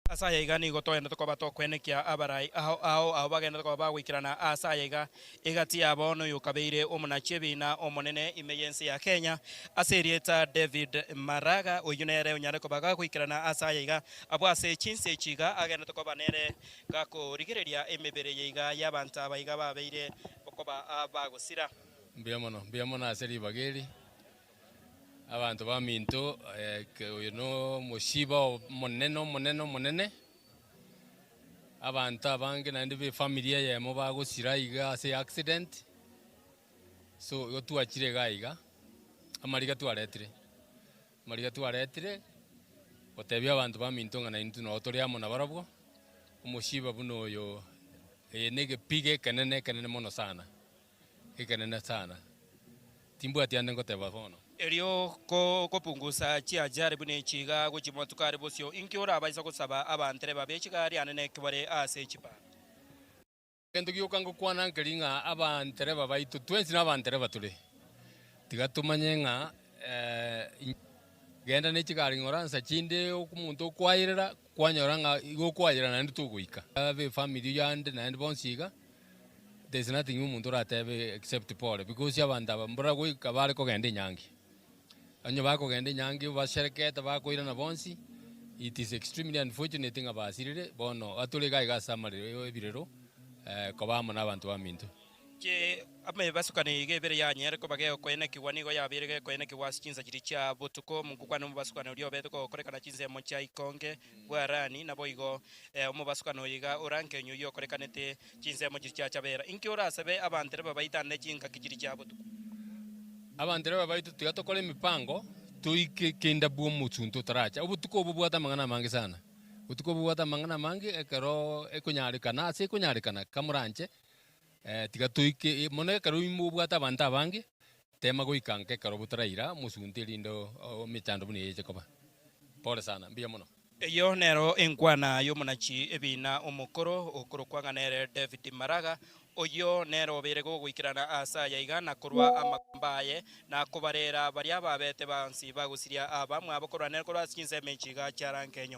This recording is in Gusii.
Ase aya iga nigo togenderete koba tokwenekia abarai ao ao abwo bagenderete koba bagoikerana aase aya iga, egati yabo noyokabeire omonachi ebiina omonene ime y'ense ya Kenya, ase erieta David Maraga, oyio nere onyare koba gagoikerana aase aya iga, abwo ase chinse echi iga agenderete koba nere gakorigereria emebere eye iga y'abanto aba iga babeire koba bagosira. Mbuya mono, mbuya mono ase ribaga eri. Abanto baminto, oyo nomoshiba omonene omonene omonene, abanto abange naende ba efamiri eyemo bagosira iga ase accident, so igo twachire iga iga, amariga twaretire, amariga twaretire gotebia abanto baminto ng'a naintwe noo tore amo nabarabwo, omoshiba buna oyo, eye na egepigo ekenene ekenene mono sana. Ekenene sana. Timbwati ande ngoteba bono. Erio kopungusa chiajari buna echi iga gochia matuko are bosio, inki orabaisa gosaba abantereba be chigari ane neki bare ase chipara? Egento gioka ngokwana nkeri ng'a abantereba baito twensi nabantereba tore. Tiga tomanye ng'a genda ne chigari ng'ora nsa chinde omonto okwaerera kwanyora ng'a igo okwaerera naende togoika. Abe efamiri yande naende bonsi iga. There is nothing omonto oratebe except pole because abanto aba mbora goika bare kogenda enyangi. Onye bakogenda enyangi basherekete bakoirana bonsi, it is extremely unfortunate ng'a basirire, bono atore iga iga ase amarero ebirero koba amo na abanto baminto. Inche amebasukano iga ebere yanyare koba gekoenekigwa nigo yabeire gekoenekigwa ase chinsa chiria chia botuko. Omokwana omobasukano oria obete gokorekana chinsemo chia ikonge bw'Harani, naboigo omobasukano oyo iga orankenywe oyio okorekanete chinsemo chiria chia Chabera. Inki orasabe abantereba baito ande chingaki chiria chia botuko? Abantereba baito tiga tokore emipango toike kenda bw'omosunte otaracha. Obotuko obo bobwate amang'ana amange sana. Obotuko obo bobwate amang'ana amange ekero ekonyarekana ase ekonyarekana kamoranche tiga toike mono ekero obwate abanto abange Tema goika nka ekero botaraira omosunte erinde emechando buna eye eche koba. Pole sana, mbuya mono. Eyio nero enkwana y'omonachi ebiina omokoro, okorokwa ng'a nere David Maraga, oyio nere obeire gogoikerana aase aya iga na korwa amagamba aye, na kobarera baria babete bonsi bagosiria abamwabo korwa nere korwa ase chinsemo echi iga chiarankenyo.